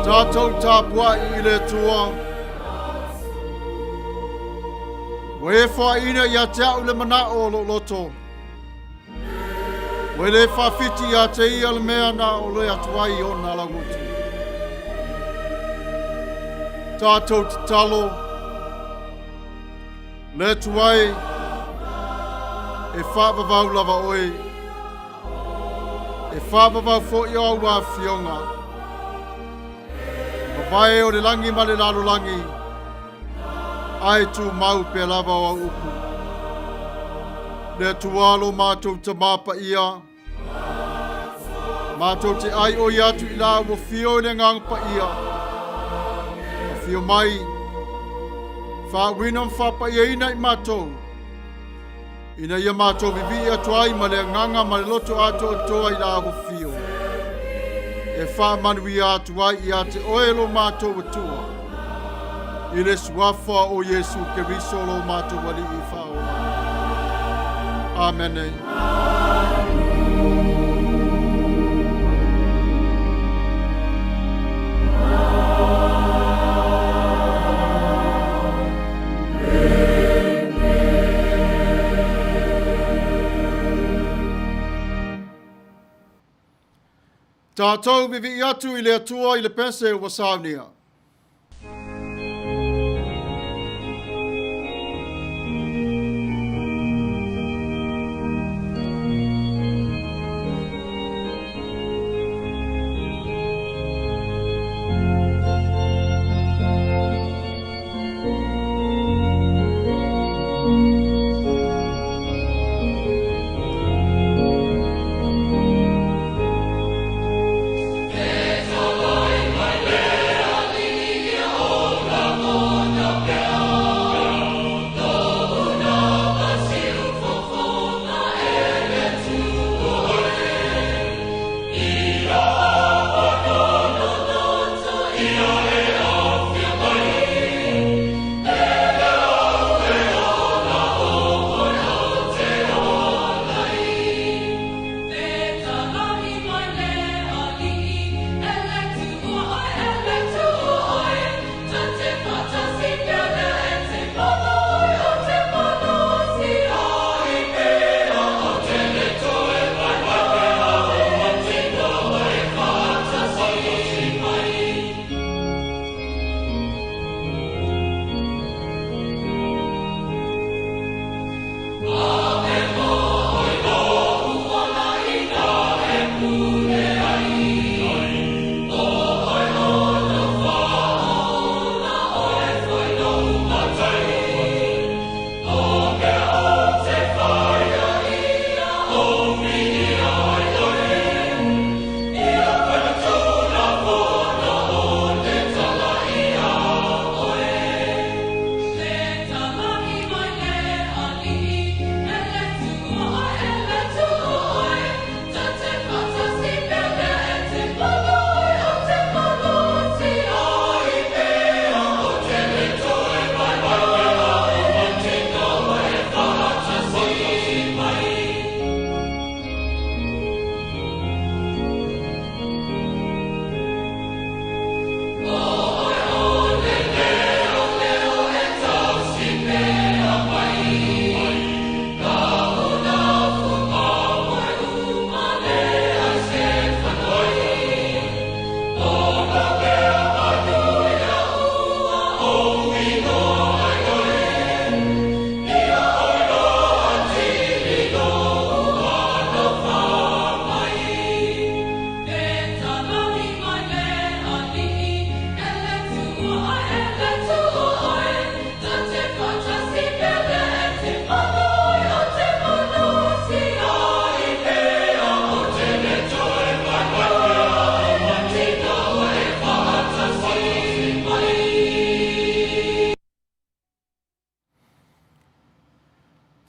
Tatou tapuai i le Atua. Ua e foaina ia te au le manao o lou loto. Ua e le faafiti ia te ia le mea na ole atu ai ona lauutu. Tatou tatalo, le Atua e, e faavavau lava oe. E faavavau foi o au afioga. Mavae o le lagi ma le lalolagi, ae tumau pea lava o au upu. Le Atua lo matou Tamā Paia, matou te ai oi atu i la ua fio i le Agaga Paia. Afio mai, faauina ma faapaiaina i matou, ina ia matou vivii atu ai ma le agaga ma le loto atoatoa i la afio, e faamanuia atu ai ia te oe lo matou Atua, i le suafa o Iesu Keriso lo matou Alii Faaola. Amene. Tatou vivii atu i le Atua i le pese ua saunia.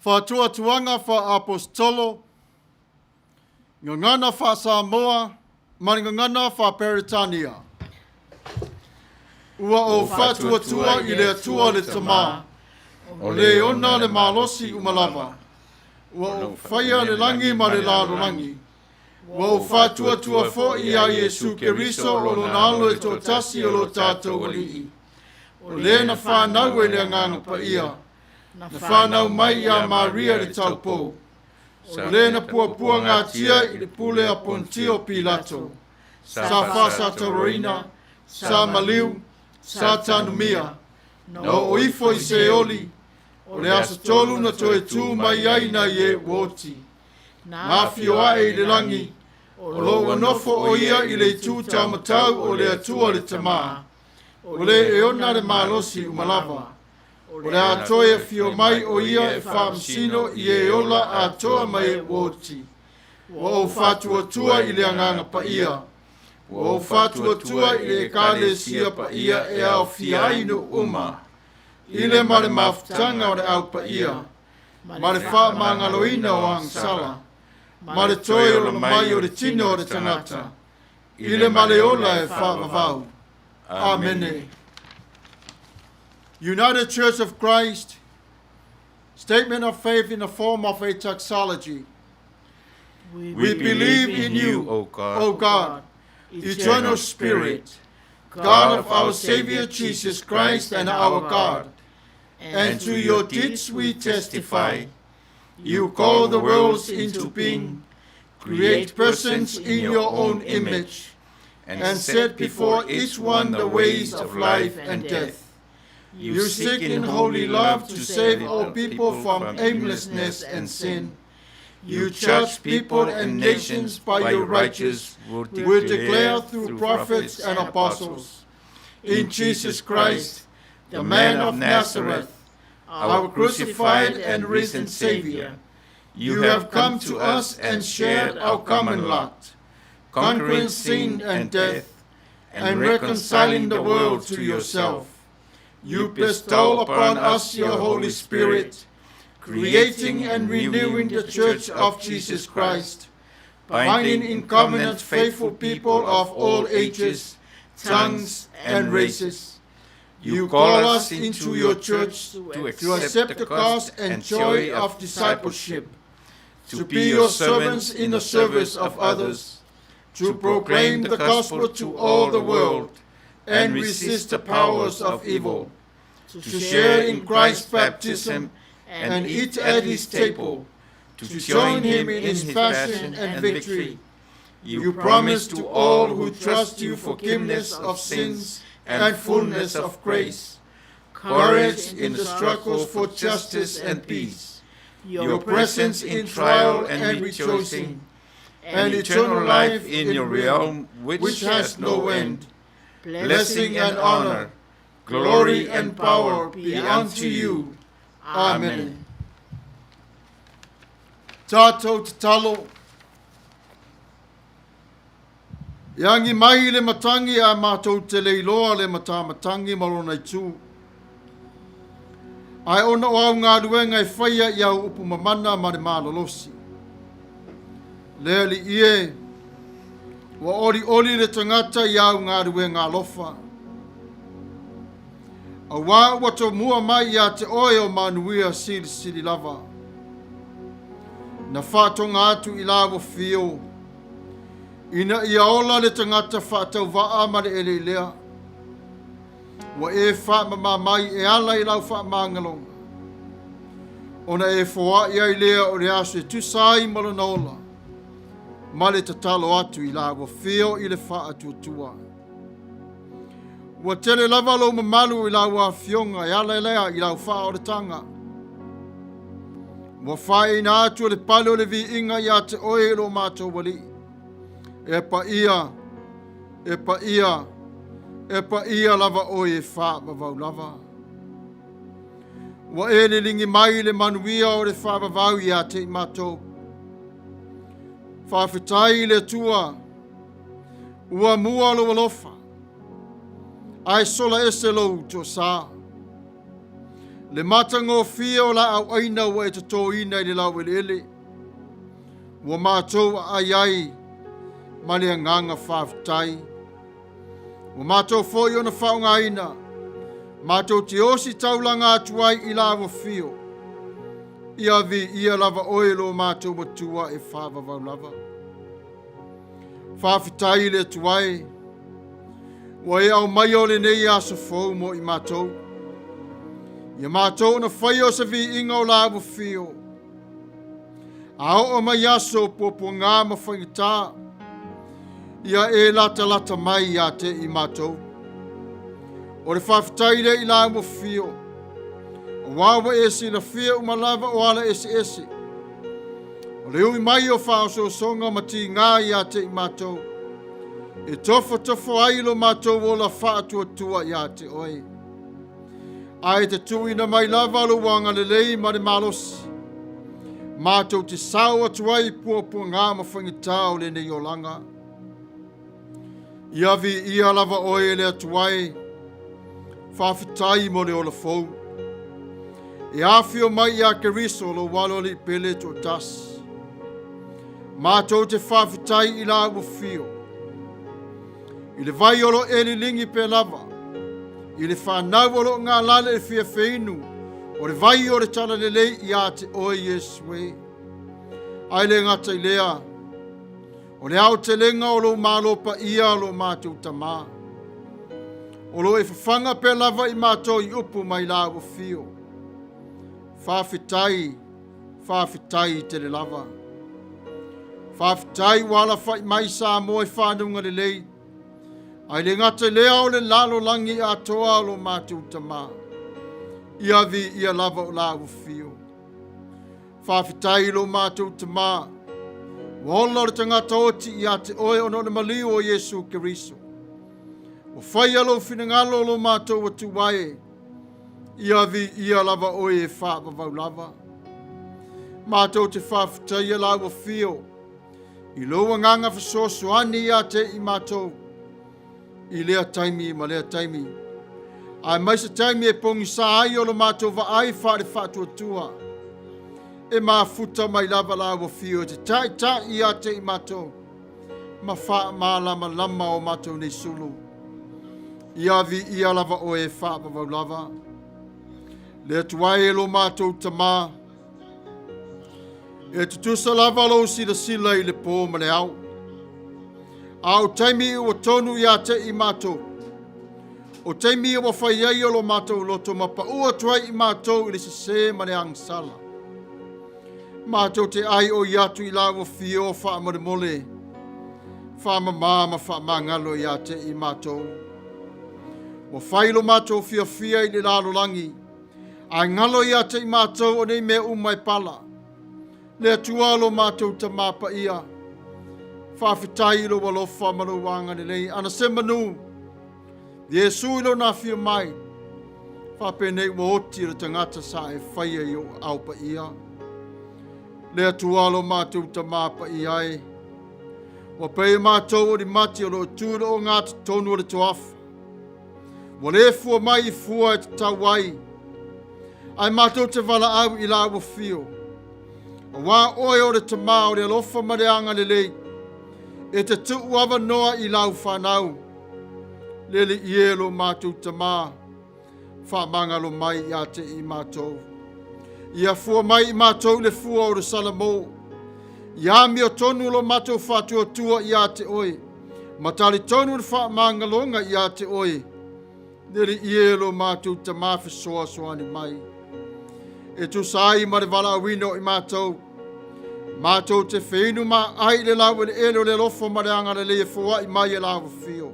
Faatuatuaga Faa-Aposetolo, Gagana Faa-Samoa ma le Gagana Faa-Peretania. Ua ou faatuatua i le Atua le Tama, o le ona le malosi uma lava, ua ou faia le lagi ma le lalolagi, Ua ou faatuatua foi iā Iesu Keriso o Lona Alo e toatasi o lo tatou Alii, o le na fanau e le Agaga Paia, na fanau mai iā Maria le taupou, o le na puapuagatia i le pule a Ponitio Pilato, sa faasataroina, sa maliu, sa tanumia, na oo ifo i Seoli, o le aso tolu na toe tu mai ai nai e ua oti, na afio ae i le lagi, o lo ua nofo o ia i le itu taumatau o le Atua le Tama, o le e ona le malosi uma lava. O le a toe afio mai o ia e faamasino i e ola atoa ma e ua oti. Ua ou faatuatua i le Agaga Paia, ua ou faatuatua i le Ekalesia Paia e aofia ai nuu uma, i le ma le mafutaga o le Au Paia, ma le faamagaloina o agasala, ma le toe ola mai o le tino o le tagata, i le ma le ola e faavavau. Amene. United Church of Christ, Statement of Faith in the form of a doxology. We believe in you, O God, O God, eternal Spirit, God of our Savior Jesus Christ and our God, and to your deeds we testify. You call the worlds into being, create persons in your own image, and set before each one the ways of life and death. You seek in holy love to save all people from aimlessness and sin. You judge people and nations by your righteous will declare through prophets and apostles. In Jesus Christ, the man of Nazareth, our crucified and risen Savior, you have come to us and shared our common lot, conquering sin and death, and reconciling the world to yourself. You bestow upon us your Holy Spirit, creating and renewing the Church of Jesus Christ, binding in covenant faithful people of all ages, tongues, and races. You call us into your church to to accept the cost and joy of discipleship, to be your servants in the service of others, to proclaim the gospel to all the world and resist the powers of evil, to share in Christ's baptism and eat at his table, to join him in his passion and victory. You promise to all who trust you forgiveness of sins and fullness of grace, courage in the struggle for justice and peace, your presence in trial and rejoicing, and eternal life in your realm which has no end. Blessing and honor, glory and power be unto you. Amen. Tātou tatalo. E agi mai le matangi a matou te le iloa le matamatangi ma lona itu. Ae ona o au galuega e faia i au upu mamana ma le malolosi. Le Alii e, ua olioli le tagata i au galuega alofa. Auā ua tomua mai ia te oe o manuia silisili lava. Na faatoga atu i la ua fio, ina ia ola le tagata faatauvaa ma le eleelea. Ua e faamama mai e ala i lau faamagaloga, ona e foai ai lea o le aso e tusa ai ma lona ola, ma le tatalo atu i la ua fio i le faatuatua. Ua tele lava lou mamalu i lau afioga e ala lea i lau faaolataga. Ua faeina atu e le pale o le viiga ia te oe e lo matou Alii. E paia, e paia, e paia lava oe e faavavau lava. Ua e liligi mai le manuia o le faavavau ia te i matou. Faafetai i le Atua, ua mua lou alofa, ae sola ese lou toasā. Le matagofie o laau aina ua e totoina i le laueleele, ua matou aai ai ma le agaga faafetai. Ua matou foi ona faaaogaina, matou te osi taulaga atu ai i lau afio. Ia viia lava oe lo matou Atua e faavavau lava. Faafetai i le Atua e, ua e aumaia o lenei aso fou mo i matou. Ia matou ona faia o se viiga o lau afio. A oo mai aso o puapuaga ma faigata, ia e latalata mai ia te i matou. O le faafetai lea i lau afio, aua ua e silafia uma lava o ala eseese. O le ui mai o faaosoosoga ma tigā ia te i matou, e tofotofo ai lo matou ola faatuatua ia te oe. Ae te tuuina mai lava lou agalelei ma le malosi, matou te sao atu ai i puapuaga ma faigata o lenei olaga. Ia viia lava oe e le Atua e, faafetai mo le ola fou. E afio mai ia Keriso lou alo alii pele toatasi. Matou te faafetai i lau afio. I le vai o lo e liligi pea lava, i le fanau o lo o galale i le fia feinu, o le vai o le talalelei ia te oe Iesu e. Ae le gata i lea, O le aotelega o lou Malo paia lo matou Tamā. O lo e fafaga pea lava i matou i upu mai lau afio. Faafetai, faafetai tele lava. Faafetai ua alafai mai Samoa i fanuga lelei. Ae le gata i lea o le lalolagi atoa o lo matou Tamā. Ia viia lava o lau afio. Faafetai i lo matou Tamā, ua ola o le tagata oti ia te oe ona o le maliu o Iesu Keriso. Ua faia lou finagalo o lo matou Atua e, ia viia lava oe e faavavau lava. Matou te faafetaia lau afio i lou agaga fesoasoani ia te i matou, i lea taimi ma lea taimi. Aemaise taimi e pogisa ai o lo matou vaai faale-faatuatua, e mafuta mai lava lau afio e te taitai ia te i matou, ma faamalamalama o matou nei sulu. Ia viia lava oe e faavavau lava. Le Atua e lo matou Tamā, E tutusa lava lou silasila i le pō ma le ao. A o taimi ua tonu ia te i matou. O taimi ua fai ai o lo matou loto ma paʻu atu ai i matou i le sesē ma le agasala. Matou te ai oi atu i lau afio faamolemole, faamama ma faamagalo ia te i matou. Ua fai lo matou fiafia i le lalolagi, Ae galo ia te i matou o nei mea uma e pala. Le Atua lo matou Tamā paia, faafetai i lou alofa ma lou agalelei. Ana se manu, Iesu i lona afio mai, faapenei ua oti le tagata sa e faia i ou aao paia. Le Atua lo matou Tamā paia e, ua pei matou o ni mati o lo o tu i le ogatotonu o le toafa. Ua le fua mai i fua e tatau ai, ae matou te valaau i lau afio. Aua oe o le Tamā o le alofa ma le agalelei, e te tuu avanoa i lau fanau. Le Alii e lo matou Tamā, faamagalo mai ia te i matou. Ia fua mai i matou le fua o le Salamo. Ia amiotonu lo matou faatuatua ia te oe, ma talitonu le faamagaloga ia te oe. Le Alii e lo matou Tamā fesoasoani mai. E tusa ai ma le valaauina o i matou, matou te feinu ma ai i le laueleele o le alofa ma le agalelei e foai mai e lau afio.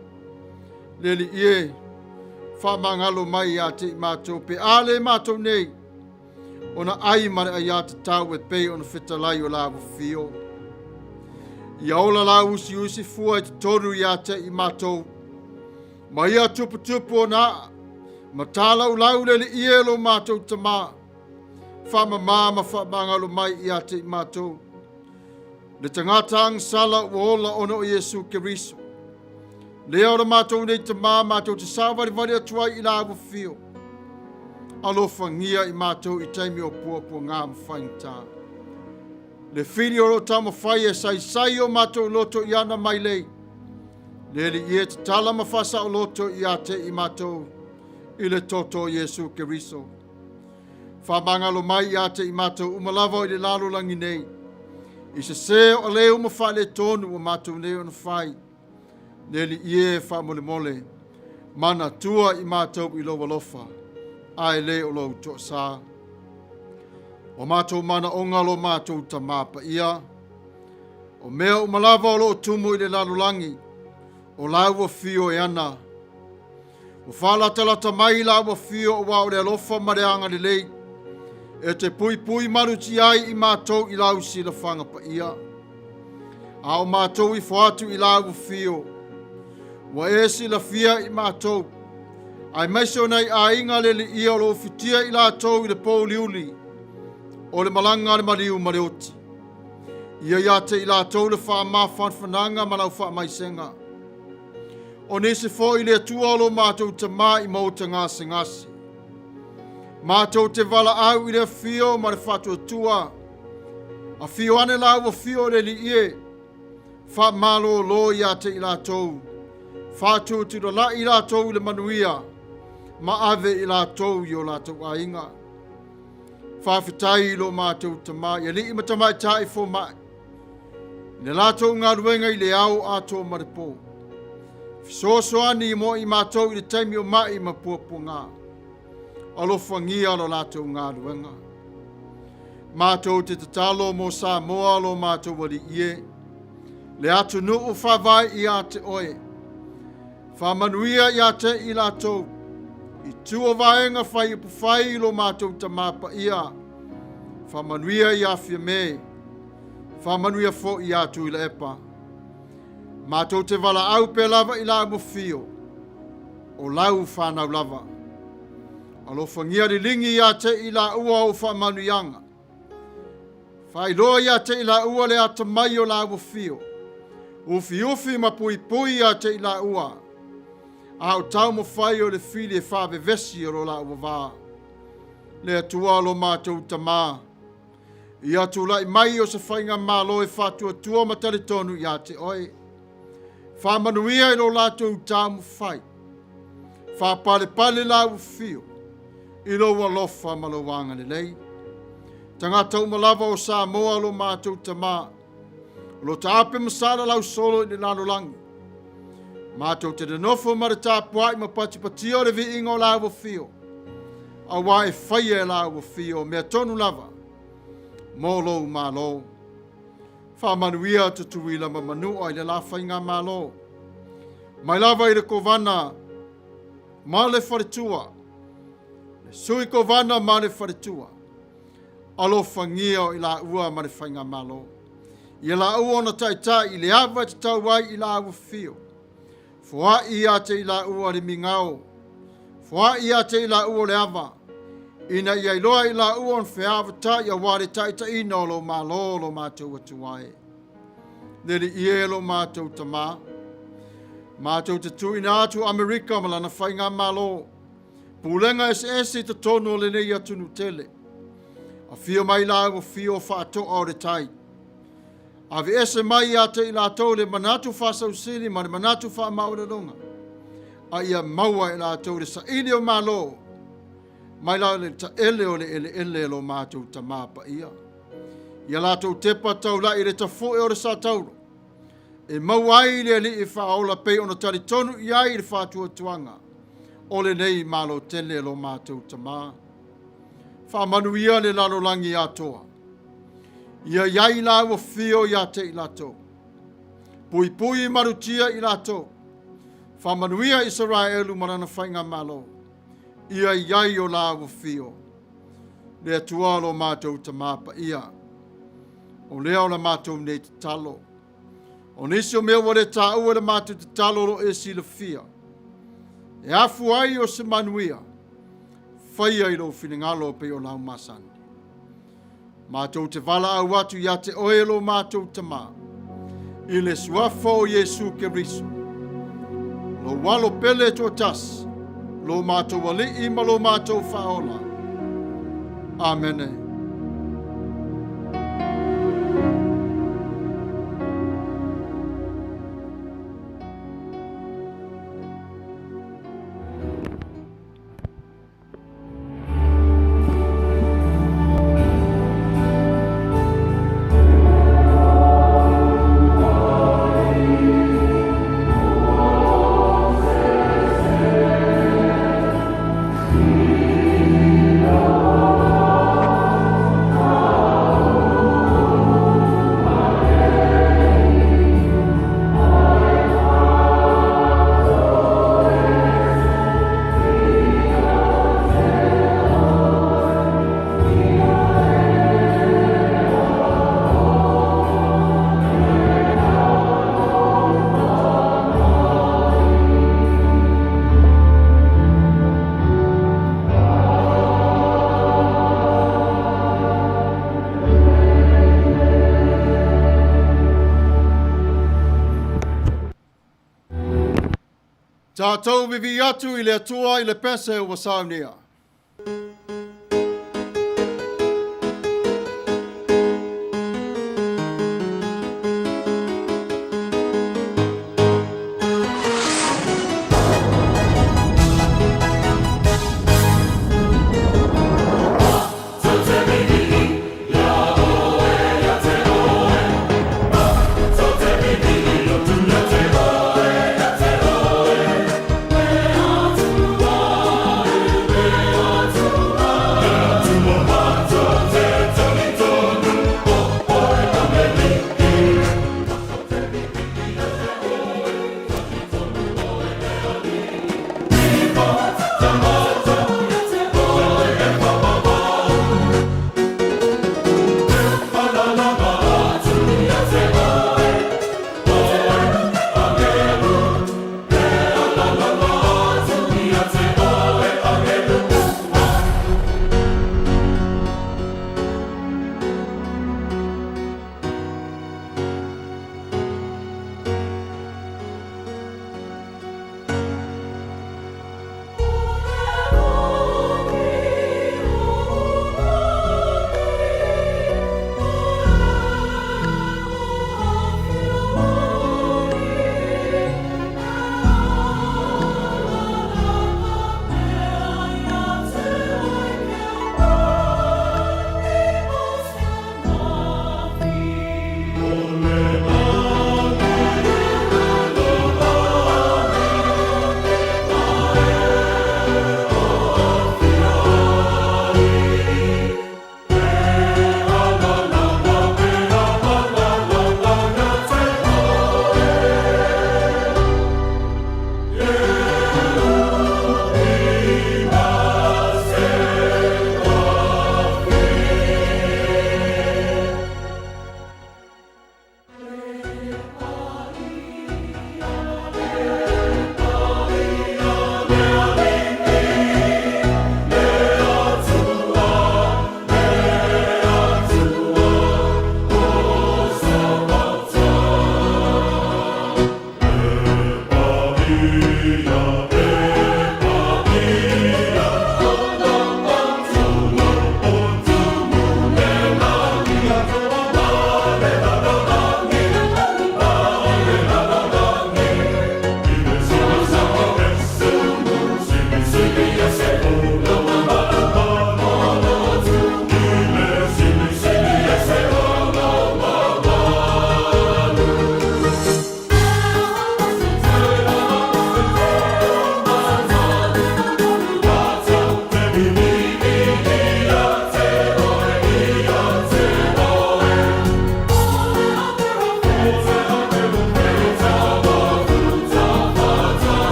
Le Alii e, faamagalo mai ia te i matou pe a le matou nei, ona ai ma le aiatatau e pei ona fetalai o lau afio. Ia ola lau usiusi fua i totonu ia te i matou, ma ia tuputupu ona aa, ma talaulau le Alii e lo matou Tamā, faamama ma faamagalo mai ia te i matou. Le tagata agasala ua ola ona o Iesu Keriso. Lea o le matou nei Tamā matou te savalivali atu ai i lau afio. Alofagia i matou i taimi o puapuaga ma faigata. Le fili o lo o taumafai e saisai o matou loto i ana mailei. Le Alii e tatala ma faasaoloto ia te i matou i le toto o Iesu Keriso. Faamagalo mai ia te i matou uma lava i le lalolagi nei, i sesē o aleu ma faaletonu ua matou nei ona fai. Le Alii e faamolemole, manatua i matou i lou alofa, ae le o lou toasā. O matou manaoga lo matou Tamā Paia, o mea uma lava o lo o tumu i le lalolagi, o lāua afio e ana. Ua faalatalata mai lāua afio aua o le alofa ma le agalelei, e te puipui malutia ai i matou i lau silafaga paia. A o matou ifo atu i lāua afio, ua e silafia i matou, aemaise o nai aiga le Alii o lo o fitia i latou i le pōuliuli o le malaga a le maliu ma le oti. Ia ia te i latou le faamafanafanaga ma lau faamaisega. O nisi foi le Atua o lo matou Tamā i maota gasegase. Matou te valaau i le afio ma le faatuatua. Afio ane lāua afio o le Alii e. Faamalolo ia te i latou. Faatutulala'i i latou i le manuia ma ave i latou i o latou aiga. Faafetai i lo matou Tamā i alii ma tamaitai fomai. I le latou galuega i le ao atoa ma le pō. Fesoasoani mo i matou i le taimi o ma'i ma puapuaga. Alofagia lo latou galuega. Matou te tatalo mo Samoa lo matou Alii e. Le atunuu faavae ia te oe. Faamanuia ia te i latou. I tua vaega fai upufai i lo matou Tamā Paia. Faamanuia ia Fiame. Faamanuia foi ia Tuilaepa. Matou te valaau pea lava i la mafio, o lau fanau lava. Alofagia liligi ia te i laua ou faamanuiaga. Faailoa ia te i laua le atamai o la fio. Ufiufi ma puipui ia te i laua. A o taumafai o le fili e faavevesi o lo laua va. Le Atua lo matou Tamā. Ia tulai mai o se faigamalo e faatuatua ma talitonu ia te oe. Faamanuia i lo latou taumafai. Faapalepale lau afio i lou alofa ma lou agalelei. Tagata uma lava o Samoa lo matou Tamā, o lo taape ma salalau solo i le lalolagi. Matou te nonofo ma le tapuai ma patipatia o le viiga o lau afio, auā e faia e lau afio mea tonu lava mo lou Malo. Faamanuia Tutuila ma Manua i le la faigamalo. Mai lava i le Kovana ma le faletua, le Sui Kovana ma le faletua, alofagia o i laua ma le faigamalo. Ia laua ona taitai i le ava e tatau ai i laua fio. Foai ia te i laua le migao, foai ia te i laua le ava, ina ia iloa i laua ona feavatai auā le taitaiina o lou Malo lo matou Atua e. Le Alii e lo matou Tamā, matou te tuuina atu Amerika ma lana faigamalo, pulega eseese i totonu o lenei atunuu tele. Afio mai lāua fio faatoa o le tai. Aveese mai ia te i latou le manatu faasausili ma le manatu faamaualaloga, a ia maua e latou le saili o Malo mai la le taele o le eleele lo matou Tamā Paia. Ia latou tepa taula'i i le tafoe o le satauro, e maua ai le Alii Faaola pei ona talitonu i ai le faatuatuaga o lenei Malo tele lo matou Tamā. Faamanuia le lalolagi atoa. Ia i ai lāua fio ia te i latou. Puipui malutia i latou. Faamanuia Isaraelu ma lana faigamalo. Ia i ai o lāua fio. Le Atua lo matou Tamā Paia. O lea o la matou nei tatalo. O nisi o mea ua le taua i le matou tatalo o lo o e silafia. E afu ai o se manuia, faia i lou finagalo pei o lau masani. Matou te valaau atu ia te oe lo matou Tamā, i le suafa o Iesu Keriso, lou alo pele toatasi, Lo matou Alii ma lo matou Faaola. Amene. Tatou vivii atu i le Atua i le pese ua saunia.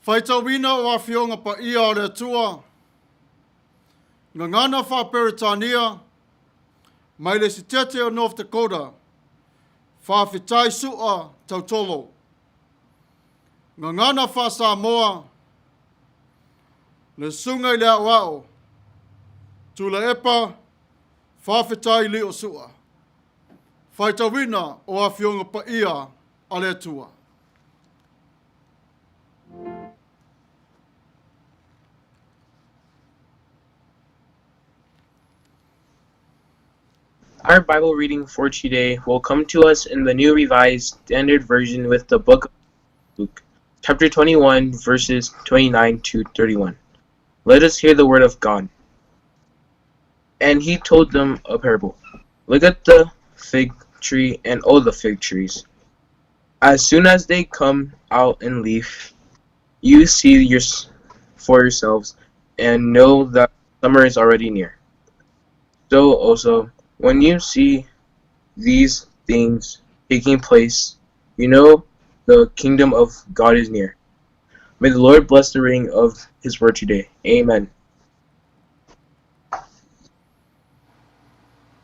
Faitauina o Afioga Paia o le Atua, Gagana Faa-Peretania, mai le Sitete o North Dakota, Faafetai Su'a Tautolo. Gagana Faa-Samoa, Le Susuga i le Aoao, Tuilaepa Faafetai Lio Su'a. Faitauina o Afioga Paia a le Atua. Our Bible reading for today will come to us in the New Revised Standard Version with the book of Luke, chapter 21, verses 29 to 31. Let us hear the word of God. And he told them a parable. Look at the fig tree and all the fig trees. As soon as they come out in leaf, you see your, for yourselves and know that summer is already near. So also, when you see these things taking place, you know the kingdom of God is near. May the Lord bless the reading of his word today. Amen.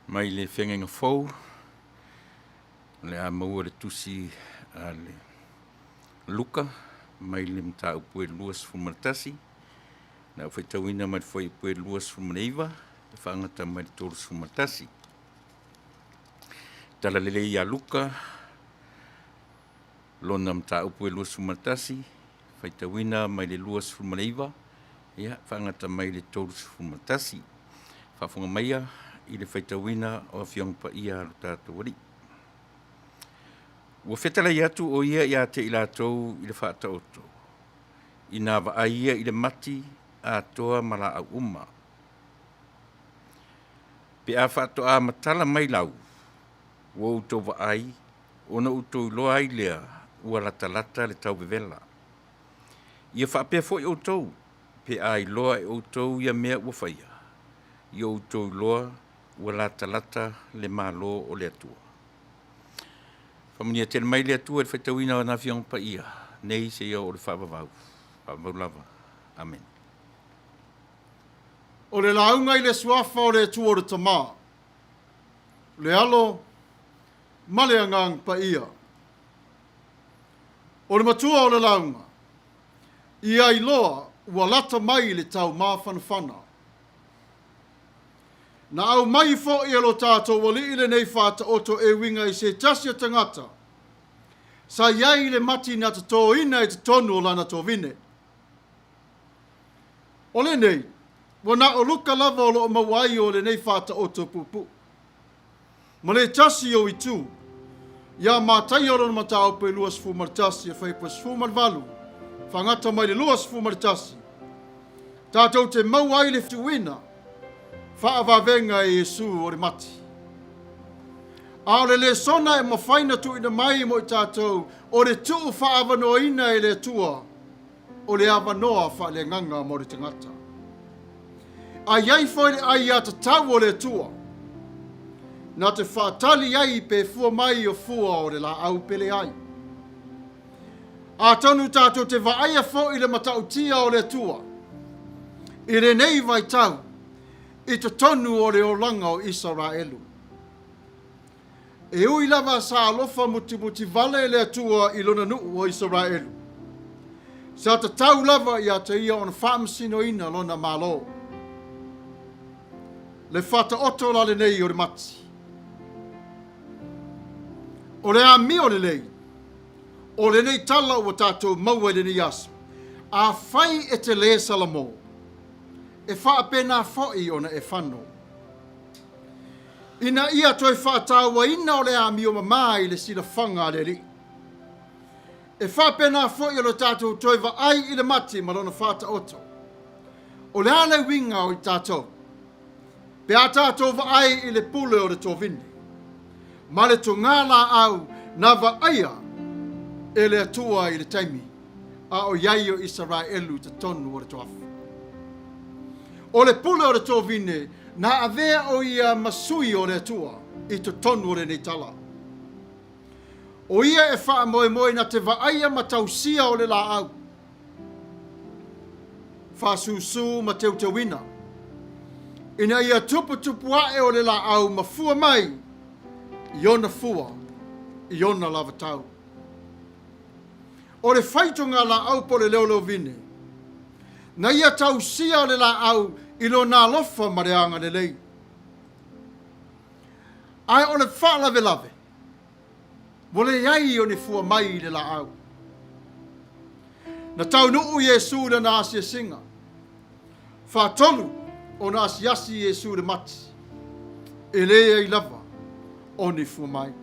Mai le Feagaiga Fou, o le a maua le tusi a le Luka mai le mataupu e 21, na ou faitauina mai le fuaiupu e 29, e faagata mai le 31. Tala lelei ia Luka, lona mataupu e 21, faitauina mai le 29, ia, faagata mai le 31. Faafofoga maia i le faitauina o Afioga Paia a lo tatou Alii. Ua fetalai atu o ia ia te i latou i le faataoto, ina vaai ia i le mati atoa ma laau uma. Pe a faatoa matala mai lau, ua outou vaai, ona outou iloa ai lea ua latalata le tauvevela. Ia faapea foi outou, pe a iloa e outou ia mea ua faia, ia outou iloa ua latalata le Malo o le Atua. Faamanuia tele mai le Atua i le faitauina o ana Afioga Paia, nei seia oo i le faavavau, faavavau lava. Amene. O le lauga i le Suafa o le Atua o le Tama, le Alo ma le Agaga Paia. O le matua o le lauga, ia iloa ua lata mai le tau mafanafana. Na aumai foi e lo tatou Alii lenei faataoto e uiga i se tasi o tagata sa i ai le mati na totoina i totonu o lana tovine. O lenei, ua na o Luka lava o lo o maua ai o lenei faataoto puupuu. Ma le tasi o itu, ia Mataio lona mataupu e 21 e fuaiupu 18, faagata mai le 21, tatou te maua ai le tuuina faavavega e Iesu o le mati. A o le lesona e mafai na tuuina mai mo i tatou o le tuu faaavanoaina e le Atua o le avanoa faaleagaga mo le tagata. A i ai foi le aiatatau o le Atua, na te faatali ai pe fua mai o fua o le laau pe leai. Atonu tātou te vaaia foʻi le matautia o le Atua i lenei vaitau i totonu o le olaga o Isaraelu. E ui lava sa alofa mutimuti vale le Atua i lona nuu o Isaraelu, sa tatau lava ia te ia ona faamasinoina lona Malo. Le faataoto la lenei o le mati. O le amio lelei o lenei tala ua tatou maua i lenei aso, afai e te lē salamo, e faapena foi ona e fano. Ina ia toe faatauaina o le amio mamā i le silafaga a le Alii. E faapena foi o le tatou toe vaai i le mati ma lona faataoto. O le a le uiga o i tatou? Pe a tatou vaai i le pule o le tovine ma le togā laau na vaaia e le Atua i le taimi a o i ai o Isaraelu i totonu o le toafa. O le pule o le tovine na avea o ia ma sui o le Atua i totonu o lenei tala. O ia e faamoemoe na te vaaia ma tausia o le laau, faasūsū ma teuteuina, ina ia tuputupu ae o le laau ma fua mai i ona fua i ona lava tau. O le faitoga laau po o le leoleovine, na ia tausia le laau i lona alofa ma le agalelei. Ae o le faalavelave, ua leai o ni fua mai i le laau. Na taunuu Iesu i lana asiasiga. Faatolu ona asiasi Iesu i le mati, e leai lava o ni fua mai.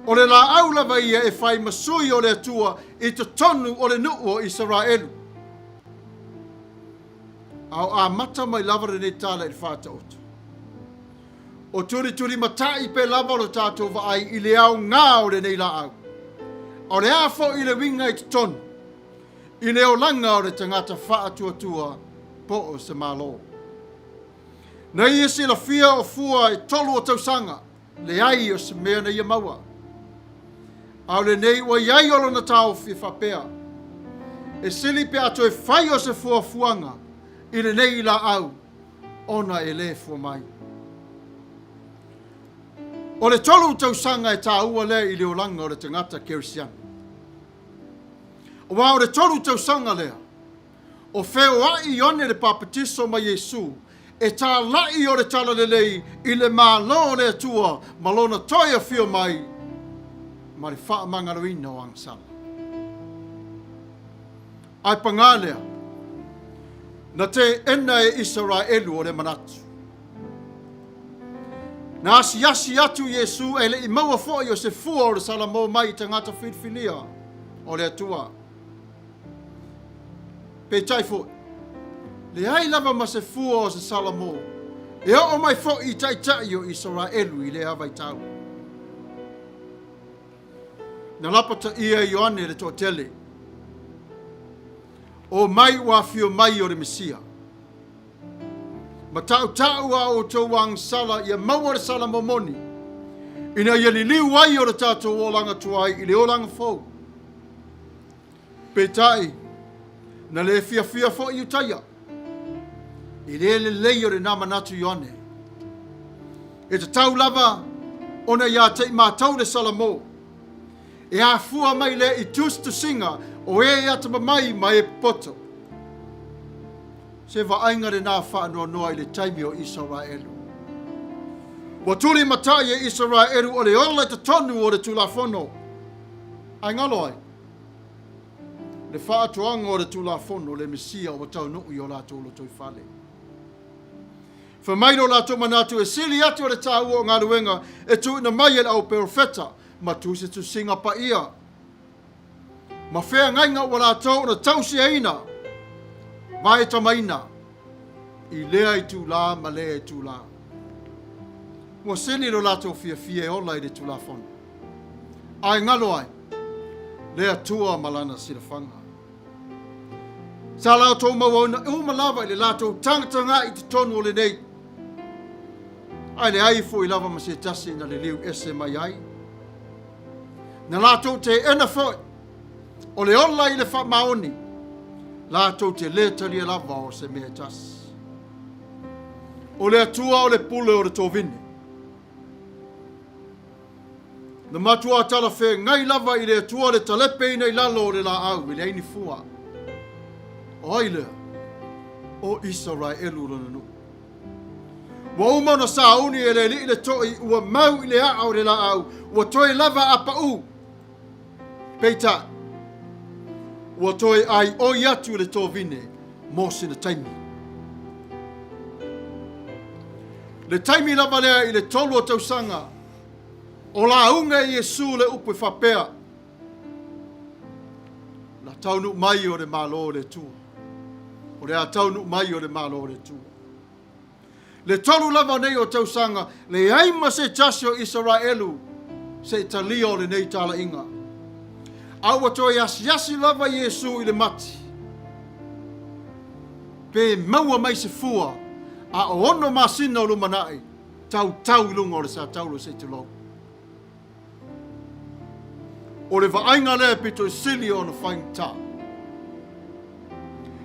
O le laau lava ia e fai ma sui o le Atua i totonu o le nuu o Isaraelu. A o amata mai lava lenei tala i le faataoto. O tulitulimatai pe lava lo tatou vaai i le aoga o lenei laau. A o le a foi le uiga i totonu i le olaga o le tagata faatuatua po o se Malo. Na ia silafia o fua e tolu o tausaga, leai o se mea na ia maua. A o lenei ua i ai o lona taofi e faapea, e sili pe a toe fai o se fuafuaga i lenei laau ona e lē fua mai. O le tolu tausaga e tāua lea i le olaga o le tagata kerisiano. Aua o le tolu tausaga lea, o feoai Ioane le Papatiso ma Iesu e tālaʻi o le Talalelei i le Malo o le Atua ma lona toe afio mai ma le faamagaloina o agasala. Ae pagā lea, na teena e Isaraelu o le manatu. Na asiasi atu Iesu e le i maua foi o se fua o le salamo mai i tagata filifilia o le Atua. Peitai foi, leai lava ma se fua o se salamo e oo mai foi i taitai o Isaraelu i lea vaitau. Na lapataia e Ioane le toatele, O mai ua afio mai o le Mesia. Ma tautau a outou agasala ia maua le sala momoni, ina ia liliu ai o le tatou olaga tuai i le olaga fou. Peitai, na le fiafia foi Iutaia i le lelei o lena manatu Ioane. E tatau lava ona ia te i matou le Salamo, e afua mai lea i tusitusiga o e atamamai ma e popoto. Se vaaiga lena faanoanoa i le taimi o Isaraelu. Ua tulimatai e Isaraelu o le ola i totonu o le Tulafono, ae galo ai le faatoaga o le Tulafono le Mesia ua taunuu i o latou lotoifale. Fai mai lo latou manatu e sili atu o le tāua o galuega e tuuina mai e le au perofeta ma tusitusiga paia ma feagaiga ua latou ona tausiaina vaetamaina i lea itulā ma lea itulā. Ua sili lo latou fiafia e ola i le Tulafono, ae galo ai le Atua ma lana silafaga. Sa latou mauaina uma lava i le latou tagataga i totonu o lenei, ae leai foi lava ma se tasi na liliu ese mai ai. Na latou teena foi O le ola i le faamaoni, latou te lē talia lava o se mea e tasi. O le Atua o le pule o le tovine. Na matuā talafeagai lava i le Atua le talepeina i lalo o le laau e leai ni fua. O ai lea? O Isaraelu lona nuu. Ua uma ona sauni e le Alii le to'i ua mau i le aa o le laau, ua toe lava a pa'ū. Peitai, ua toe aioi atu le tovine mo sina taimi. Le taimi lava lea i le tolu o tausaga, o lauga e Iesu le upu e faapea, La taunuu mai o le Malo o le Atua. O le a taunuu mai o le Malo o le Atua. Le tolu lava nei o tausaga, leai ma se tasi o Isaraelu se i talia o lenei talaiga. A ua toe asiasi lava Iesu i le mati, pe maua mai se fua a o ono masina o lumanai, tautau i luga o le satauro se i tulou. O le vaaiga lea e pito i sili ona faigata.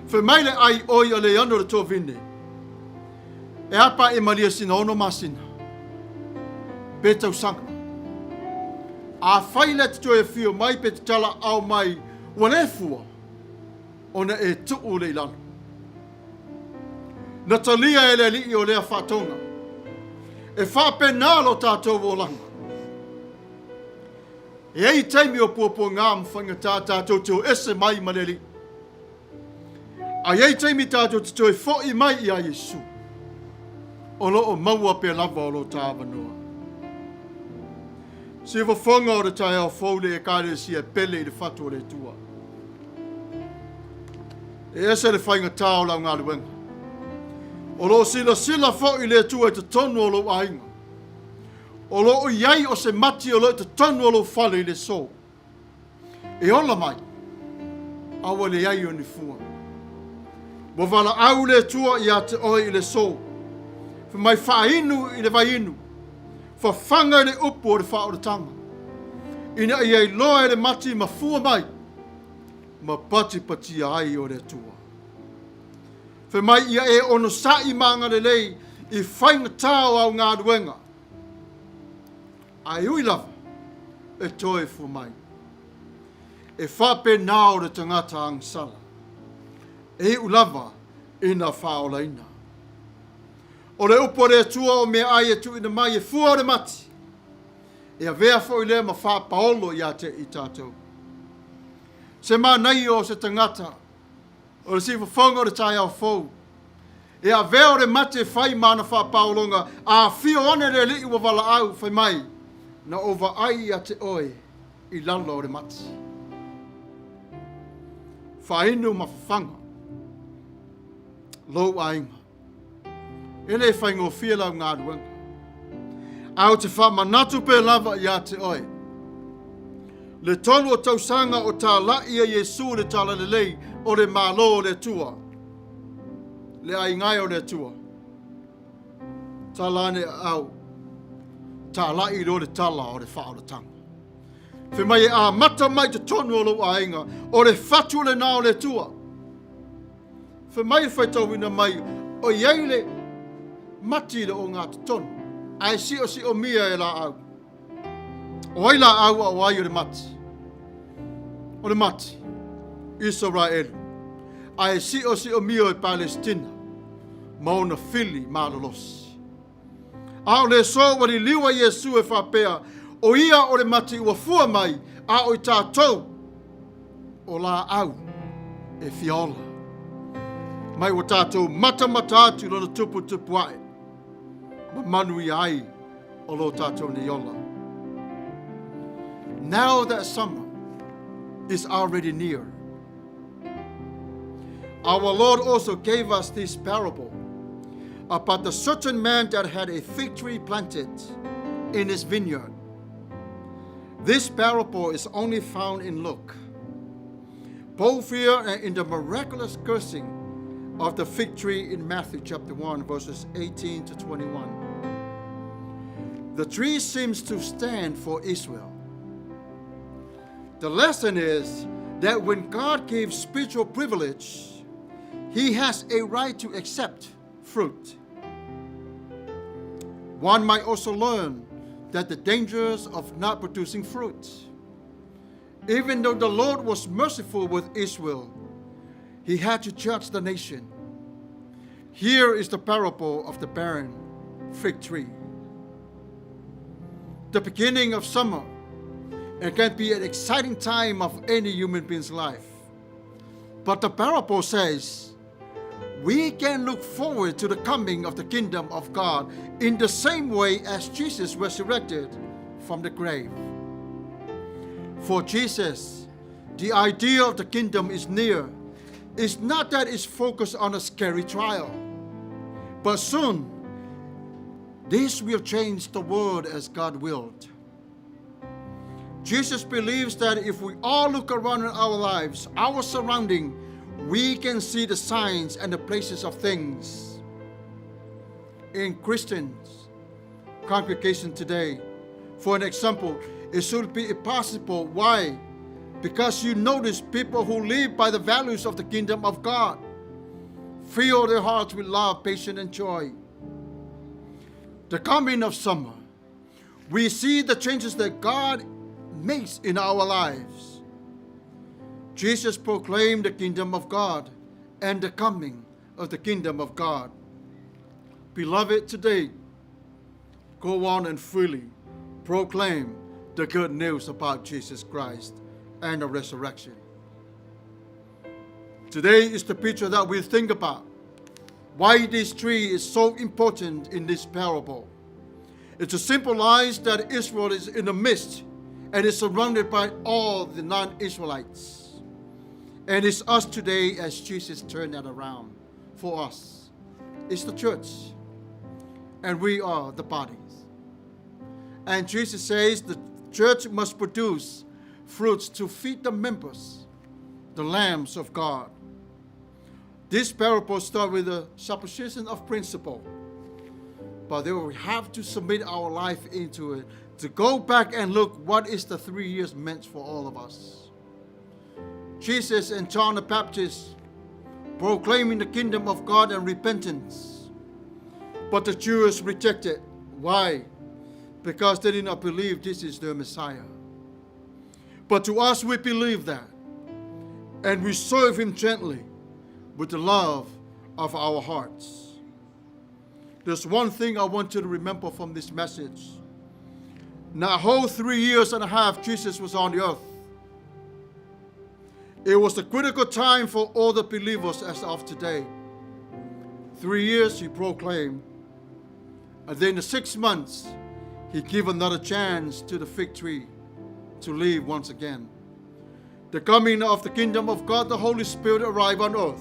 Fai mai le ai oi a Leano le tovine, e a pa e malia sina ono masina, pe tausaga. Afai le te toe afio mai pe te tala ao mai, ua le fua, ona e tuu le i lalo. Na talia e le Alii o lea faatoga. E faapena lo tatou olaga. E ai taimi o puapuaga ma faigata tatou te o ese mai ma le Alii. A i ai taimi tatou te toe fo'i mai iā Iesu, o lo o maua pea lava o lo ta avanoa. Siufofoga o le taeao fou le Ekalesia e pele i le fatu o le Atua. E ese le faigata o lau galuega. O lo o silasila foi le Atua i totonu o lou aiga. O lo o i ai o se mati o lo o i totonu o lou fale i le aso. E ola mai, a ua leai o ni fua. Ua valaau le Atua ia te oe i le aso. Fai mai faainu i le vaiinu, fafaga i le upu o le faaolataga, ina ia iloa e le mati ma fua mai, ma patipatia ai o le Atua. Fai mai ia e onosa'i ma agalelei i faigata o au galuega, ae ui lava e toe fua mai. E faapena o le tagata agasala, e iu lava ina faaolaina. O le upu a le Atua o meaai e tuuina mai e fua o le mati, e avea foi lea ma faapaolo ia te i tatou. Se manaia o se tagata, o le siufofoga o le taeao fou, e avea o le mate e fai ma ana faapaologa, a afio ane le Alii ua valaau, fai mai, Na ou vaai ia te oe i lalo o le mati. Faainu ma fafaga lou aiga. E le faigofie lau galuega. A ou te faamanatu pea lava ia te oe, le tolu o tausaga o tāla'i e Iesu le Talalelei o le Malo o le Atua, le aiga e o le Atua. Tala ane aau, tāla'i loa le tala o le faaolataga. Fai mai e amata mai totonu o lou aiga, o le fatu lena o le Atua. Fai mai le faitauina mai, o i ai le mati i le ogatotonu, ae siosiomia e laau. O ai laau a o ai o le mati? O le mati, Isaraelu, ae siosiomia e Palesitina ma ona fili malolosi. A o le aso ua liliu ai Iesu e faapea, o ia o le mati ua fua mai, a o i tatou o laau e fia ola. Mai ua tatou matamata atu i lona tuputupu ae, ma manuia ai o lo tatou nei ola. Now that summer is already near, Our Lord also gave us this parable about the certain man that had a fig tree planted in his vineyard. This parable is only found in Luke. Both here and in the miraculous cursing of the fig tree in Matthew chapter 1, verses 18 to 21. The tree seems to stand for Israel. The lesson is that when God gives spiritual privilege, he has a right to accept fruit. One might also learn that the dangers of not producing fruit. Even though the Lord was merciful with Israel, he had to judge the nation. Here is the parable of the barren fig tree. The beginning of summer, it can be an exciting time of any human being's life. But the parable says we can look forward to the coming of the kingdom of God in the same way as Jesus resurrected from the grave. For Jesus, the idea of the kingdom is near. It's not that it's focused on a scary trial, but soon this will change the world as God willed. Jesus believes that if we all look around in our lives, our surrounding, we can see the signs and the places of things. In Christians' congregation today, for an example, it should be impossible. Why? Because you notice people who live by the values of the kingdom of God fill their hearts with love, patience, and joy. The coming of summer, we see the changes that God makes in our lives. Jesus proclaimed the kingdom of God and the coming of the kingdom of God. Beloved, today, go on and freely proclaim the good news about Jesus Christ and the resurrection. Today is the picture that we think about. Why this tree is so important in this parable. It's to symbolize that Israel is in the midst and is surrounded by all the non-Israelites. And it's us today as Jesus turned that around for us. It's the church, and we are the bodies. And Jesus says the church must produce fruits to feed the members, the lambs of God. This parable starts with a supposition of principle, but then we have to submit our life into it to go back and look what is the 3 years meant for all of us. Jesus and John the Baptist proclaiming the kingdom of God and repentance. But the Jews rejected. Why? Because they did not believe this is their Messiah. But to us, we believe that. And we serve him gently with the love of our hearts. There's one thing I want you to remember from this message. Now, a whole 3 years and a half, Jesus was on the earth. It was a critical time for all the believers as of today. 3 years he proclaimed. And then the 6 months, he gave another chance to the fig tree to live once again. The coming of the kingdom of God, the Holy Spirit arrived on earth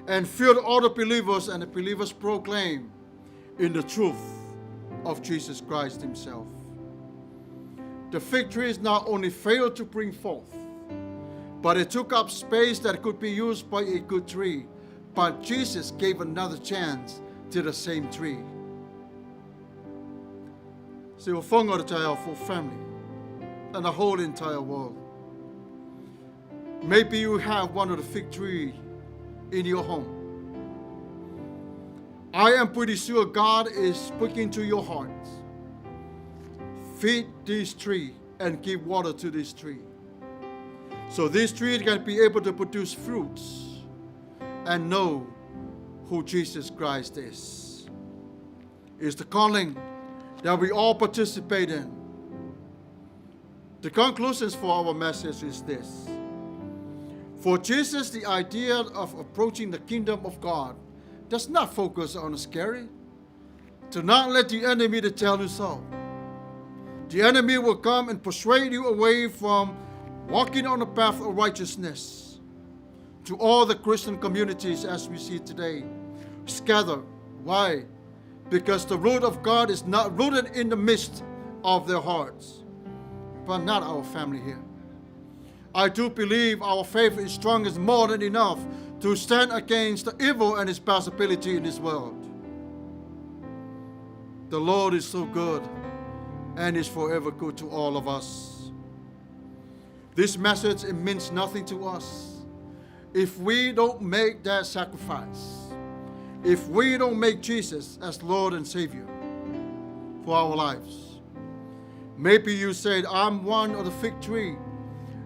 and filled all the believers, and the believers proclaimed in the truth of Jesus Christ himself. The fig tree not only failed to bring forth, but it took up space that could be used by a good tree. But Jesus gave another chance to the same tree. Se o whanga o te for family and the whole entire world. Maybe you have one of the fig tree in your home. I am pretty sure God is speaking to your heart. Feed this tree and give water to this tree. So this tree can be able to produce fruits and know who Jesus Christ is. It's the calling that we all participate in. The conclusions for our message is this. For Jesus, the idea of approaching the kingdom of God does not focus on the scary. To not let the enemy to tell you so. The enemy will come and persuade you away from walking on the path of righteousness. To all the Christian communities as we see today, scatter. Why? Because the root of God is not rooted in the midst of their hearts, but not our family here. I do believe our faith is strong is more than enough to stand against the evil and its possibility in this world. The Lord is so good and is forever good to all of us. This message, it means nothing to us if we don't make that sacrifice. If we don't make Jesus as Lord and Savior for our lives. Maybe you said, I'm one of the fig tree.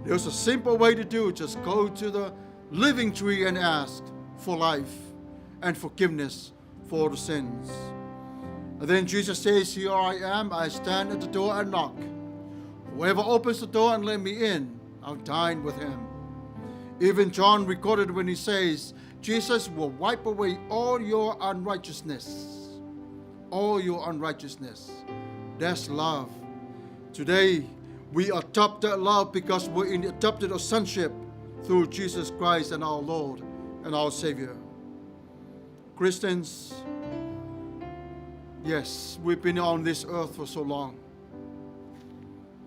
There's a simple way to do it. Just go to the living tree and ask for life and forgiveness for the sins. And then Jesus says, Here I am, I stand at the door and knock. Whoever opens the door and let me in, I'll dine with him. Even John recorded when he says, Jesus will wipe away all your unrighteousness. All your unrighteousness. That's love. Today, we adopt that love because we're in the adopted of sonship through Jesus Christ and our Lord and our Savior. Christians, yes, we've been on this earth for so long.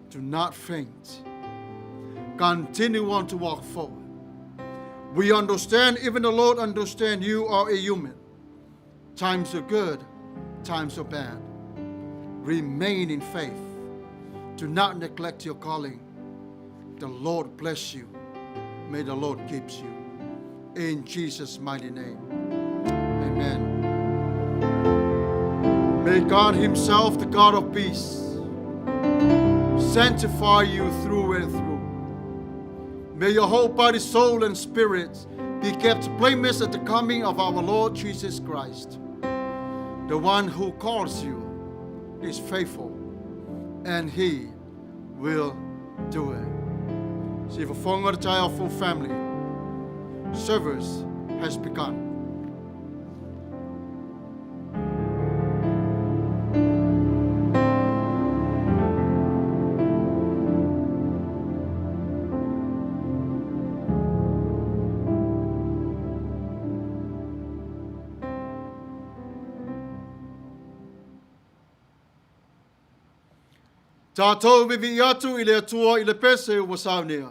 Do not faint. Continue on to walk forward. We understand, even the Lord understand, you are a human. Times are good, times are bad. Remain in faith. Do not neglect your calling. The Lord bless you. May the Lord keep you. In Jesus' mighty name. Amen. May God Himself, the God of peace, sanctify you through and through. May your whole body, soul, and spirit be kept blameless at the coming of our Lord Jesus Christ. The one who calls you is faithful, and He will do it. Siufofoga le taeao fou family. Service has begun. Tatou vivii atu i le Atua i le pese ua saunia.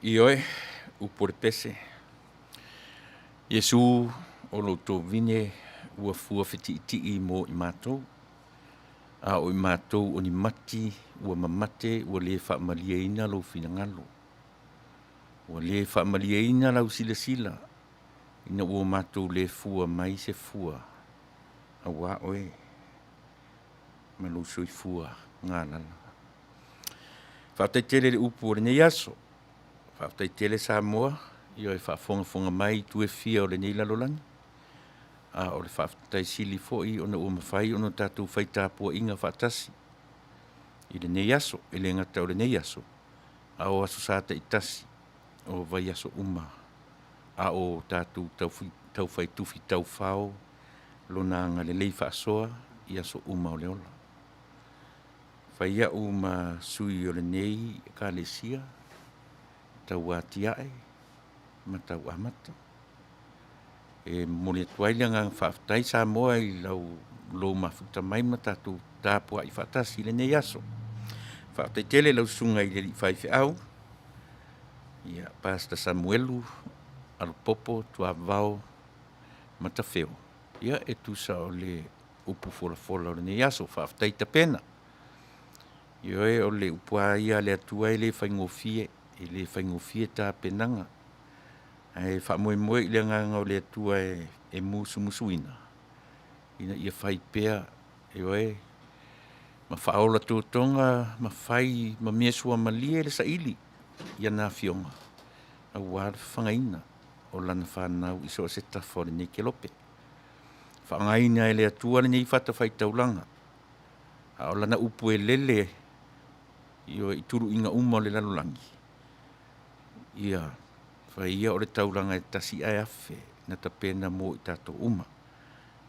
Ioe, upu o le pese. Iesu, o lo outou vine ua fua fetiitii mo i matou, a o i matou o ni mati ua mamate ua le faamalieina lou finagalo. Ua le faamalieina lau silasila ina ua matou le fua mai se fua auā oe ma lou soifua galala. Faafetai tele i le upu o lenei aso. Faafetai tele Samoa i oe faafogafoga mai i itu e fia o lenei lalolagi. A o le faafetai sili foi ona ua mafai ona tatou fai tapuaiga faatasi i lenei aso, e le gata o lenei aso, a o aso sa taitasi o vaiaso uma, a o tatou taufai tufi taufao lona agalelei faasoa i aso uma o le ola. Fai au ma sui o lenei Ekalesia, tau atiae ma tau amata. E momoli atu ai le agaga faafetai Samoa i lau lou mafuta mai ma tatou tapuai faatasi i lenei aso. Faafetai tele i lau susuga i le alii faifeau, ia Pastor Samuelu Alopopo Tuavao Matafeo, ia e tusa o le upu folafola o lenei aso. Faafetai tapena. Ioe, o le upu lava ia a le Atua e le faigofie, e le faigofie tapenaga. Ae faamoemoe i le agaga o le Atua e musumusuina ina ia fai pea, ioe, ma faaola totoga ma fai ma mea suamalie le saili i ana afioga aua le fafagaina o lana fanau i so o se tafa o lenei kelope. Faaaogaina e le Atua lenei fatafaitaulaga, a o lana upu e lele i tuluiga uma o le lalolagi, ia fai ia o le taulaga e tasi ae afe na tapena mo i tatou uma.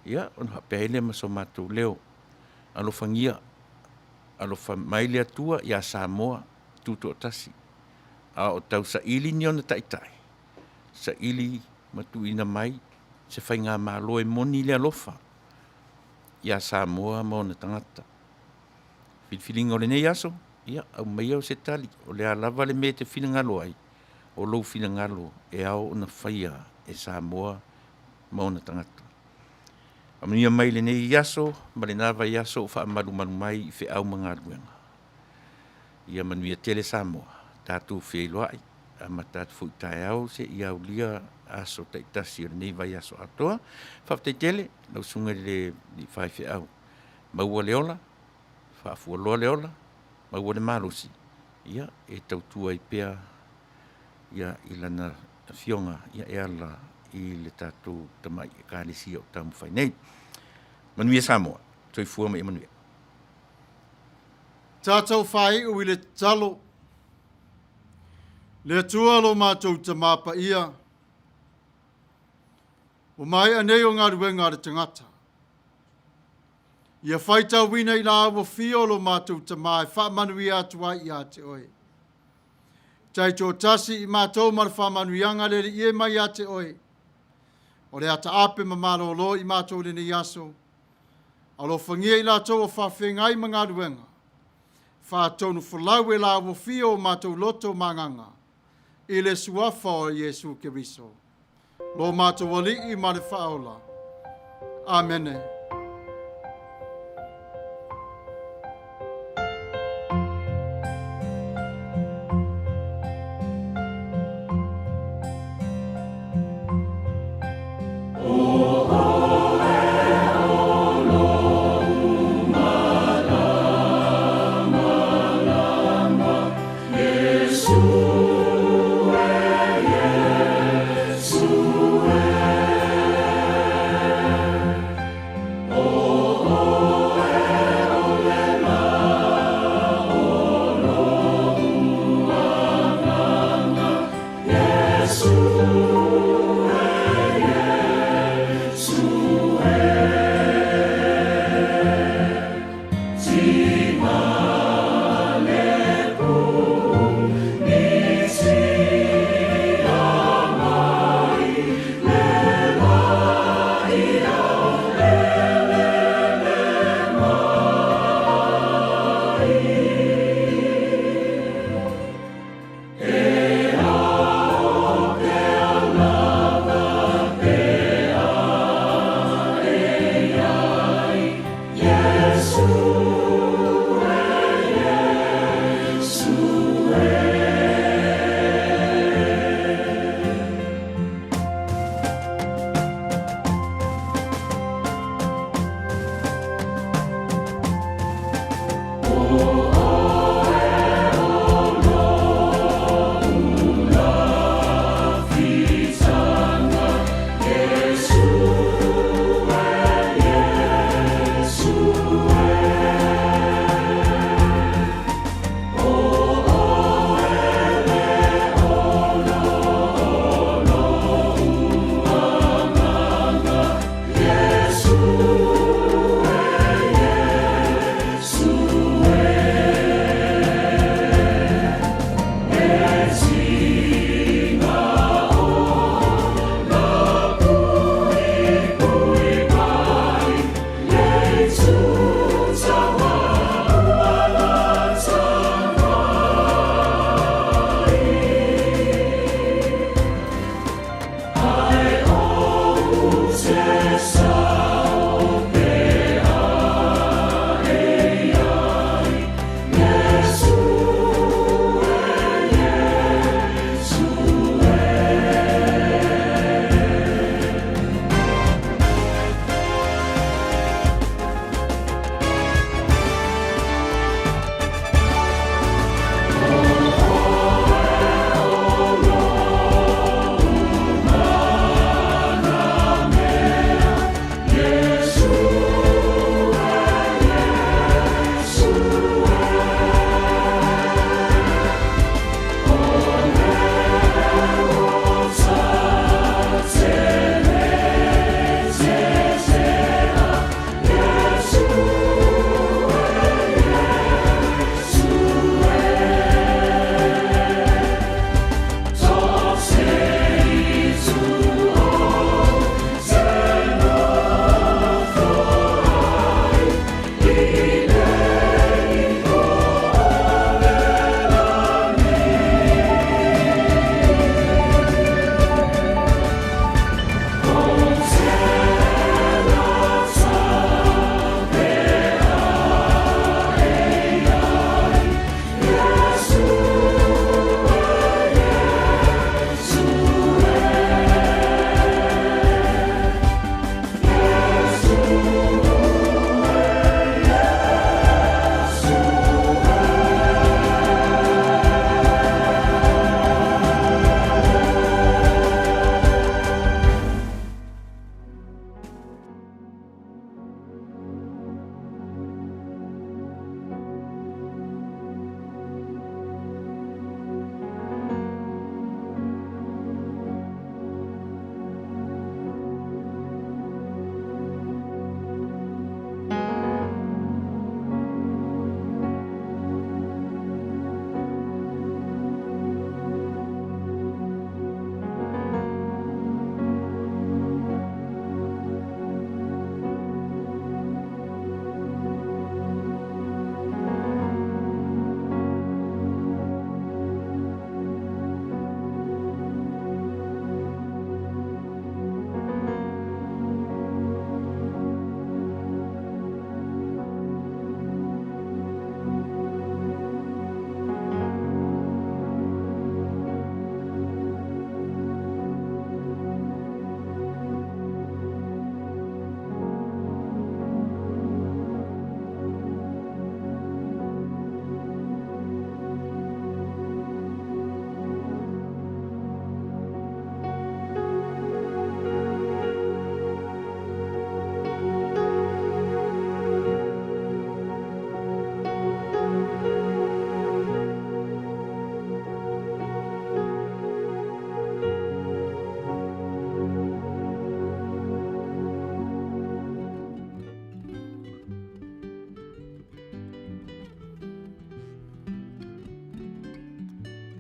Ia, ona faapea ai lea ma so matou leo, alofagia, alofa mai le Atua ia Samoa tutoatasi, a o tausaili ni ona taitai, saili ma tuuina mai se faigamalo e moni le alofa ia Samoa ma ona tagata. Filifiliga o lenei aso, ia aumaia o se tali, o le a lava le mea e te finagalo ai, o lou finagalo e ao ona faia e Samoa ma ona tagata. Faamanuia mai lenei aso ma lena vaiaso o faamalumalu mai i feau ma galuega. Ia manuia tele Samoa, tatou feiloai amata atu foi taeao seia aulia aso taitasi o lenei vaiaso atoa. Faafetai tele lau susuga i le faifeau, maua le ola, faafualoa le ola, maua le malosi, ia e tautua ai pea ia i lana afioga ia e ala i le tatou tamai Ekalesia o taumafai nei. Manuia Samoa, soifua ma ia manuia. Tatou faaiu i le tatalo. Le Atua lo matou Tamā Paia, ua maea nei o galuega a le tagata. Ia faitauina i la ua fio lo matou Tamā e faamanuia atu ai ia te oe. Taitoatasi i matou ma le faamanuiaga le Alii e mai ia te oe. O le ataape ma malolo i matou i lenei aso. Alofagia i latou o faafeagai ma galuega. Faatonu folau e la ua fio o matou loto ma agaga i le suafa o Iesu Keriso. Lo matou Alii ma le Faaola. Amene.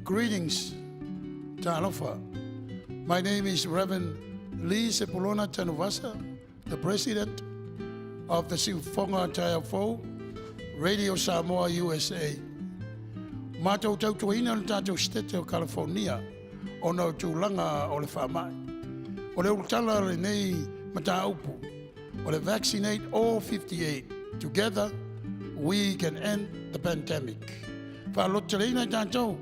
Greetings, Talofa. My name is Reverend Lee Sepulona Tanuvasa, the president of the Siufofoga Taeao Radio Samoa USA. Matou tautuaina le tatou Setete o California ona o tulaga o le faamai. O le ulutala o lenei mataupu o le Vaccinate All 58. Together, we can end the pandemic. Faalototeleina i tatou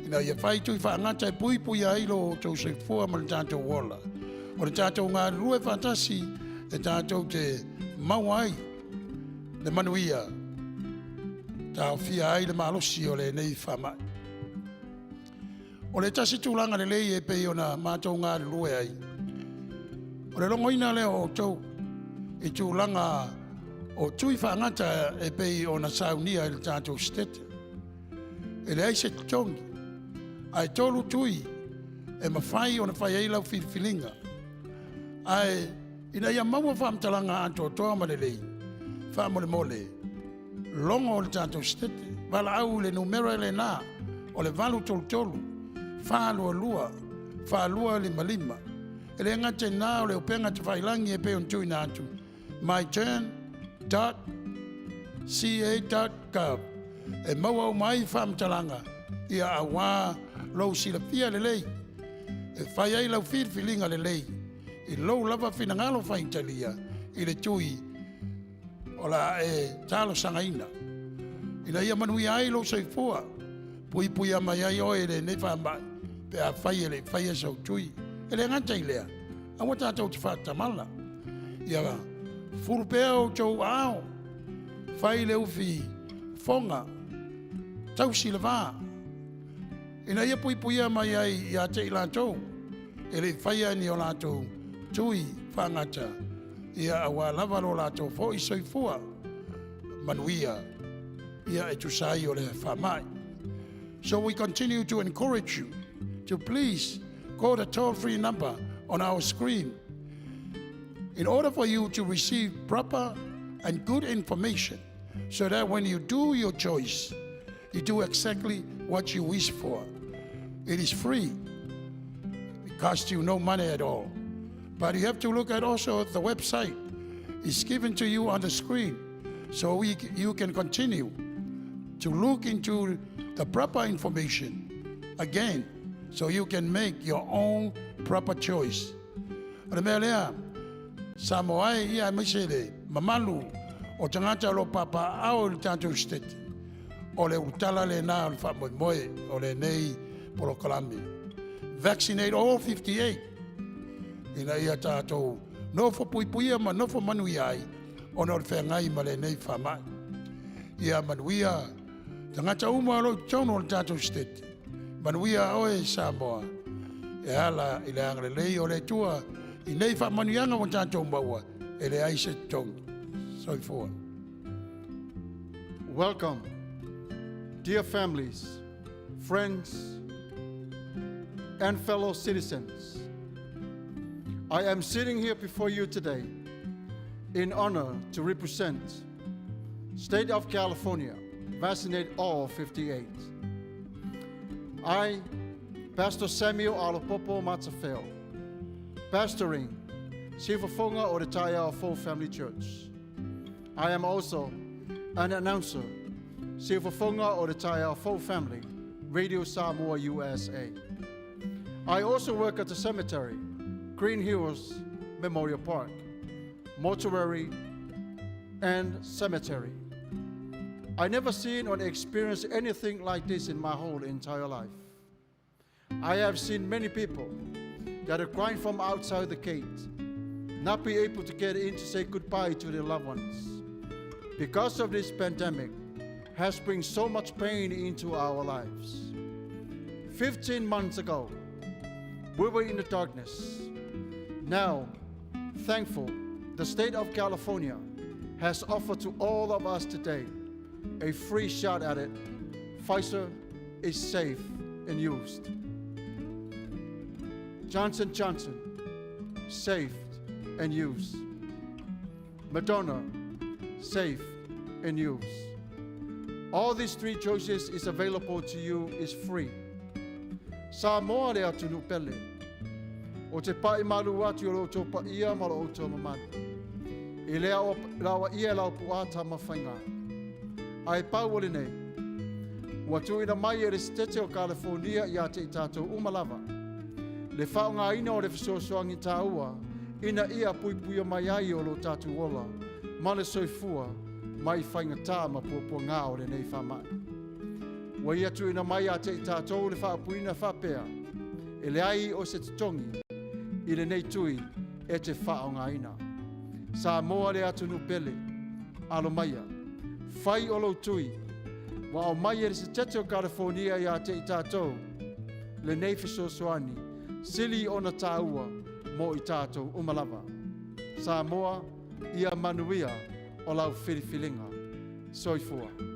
ina ia fai tui faagata e puipuia ai lo outou soifua ma le tatou ola. O le tatou galulue faatasi e tatou te maua ai le manuia taofia ai le malosi o lenei faamai. O le tasi tulaga lelei e pei ona matou galulue ai, o le logoina lea o outou i tulaga o tui faagata e pei ona saunia i le tatou Setete. E leai se totogi, ae tolu tui e mafai ona fai ai lau filifiliga. Ae ina ia maua faamatalaga atoatoa ma lelei, faamolemole, logo le tatou Setete, valaau i le numera lena o le 833 422 4255. E le gata i lena o le upega tafailagi e pei ona tuuina atu myturn.ca.gov e maua uma ai faamatalaga ia auā lou silafia lelei e fai ai lau filifiliga lelei i lou lava finagalo faitalia i le tui o le a e talosagaina ina ia manuia ai lou soifua puipuia mai ai oe i lenei faamai pe afai e le i faia sou tui. E le gata i lea, aua tatou te faatamala. Ia fulu pea outou aao, fai le ufi foga, tausi le va, ina ia puipuia mai ai ia te i latou e le i faia ni o latou tui faagata, ia auā lava lo latou foi soifua manuia ia e tusa ai o le faamai. So we continue to encourage you to please call the toll-free number on our screen in order for you to receive proper and good information so that when you do your choice, you do exactly what you wish for. It is free. It costs you no money at all. But you have to look at also the website. It's given to you on the screen so you can continue to look into the proper information again so you can make your own proper choice. O le mea lea, Samoa e ia aemaise le mamalu o tagata o lo o papaaao i le tatou Setete, o le ulutala lena o le faamoemoe o lenei polokalame. Vaccinate all 58 ina ia tatou nofo puipuia ma nofo manuia ai ona o le feagai ma lenei faamai. Ia manuia tagata uma o lo o i totonu o le tatou Setete. Manuia oe Samoa e ala i le agalelei o le Atua i nei faamanuiaga ua tatou maua e leai se totogi. Soifua. Welcome, dear families, friends, and fellow citizens. I am sitting here before you today in honor to represent State of California, vaccinate all 58. I, Pastor Samuel Alapopo Matafeo, pastoring Siufofoga o le Taeao Fou Family Church. I am also an announcer, Siufofoga o le Taeao Fou Family, Radio Samoa USA. I also work at the cemetery, Green Hills Memorial Park, mortuary, and cemetery. I never seen or experienced anything like this in my whole entire life. I have seen many people that are crying from outside the gate, not be able to get in to say goodbye to their loved ones. Because of this pandemic has bring so much pain into our lives. 15 months ago, we were in the darkness. Now, thankful, the state of California has offered to all of us today a free shot at it. Pfizer is safe and used. Johnson Johnson, safe and used. Moderna, safe and use. All these three choices is available to you is free. Samoa le atunuu pele. Ou te pai malu atu i lo outou paia ma lo outou mamalu. I le aoaia e lau puaa Tamafaiga. Ae pau o lenei, ua tuuina mai e le Setete o Kalifonia ia te i tatou uma lava le faaaogaina o le fesoasoani taua ina ia puipuia mai ai o lo tatou ola ma le soifua mai faigata ma puapuaga o lenei faamai. Ua ia tuuina mai ia te i tatou le faaupuina faapea, E leai o se totogi i lenei tui e te faaaogaina. Samoa le atunuu pele, alo maia, fai o lou tui, ua aumai e le Setete o Kalifonia ia te i tatou lenei fesoasoani sili ona taua mo i tatou uma lava. Samoa, ia manuia o lau filifiliga. Soifua.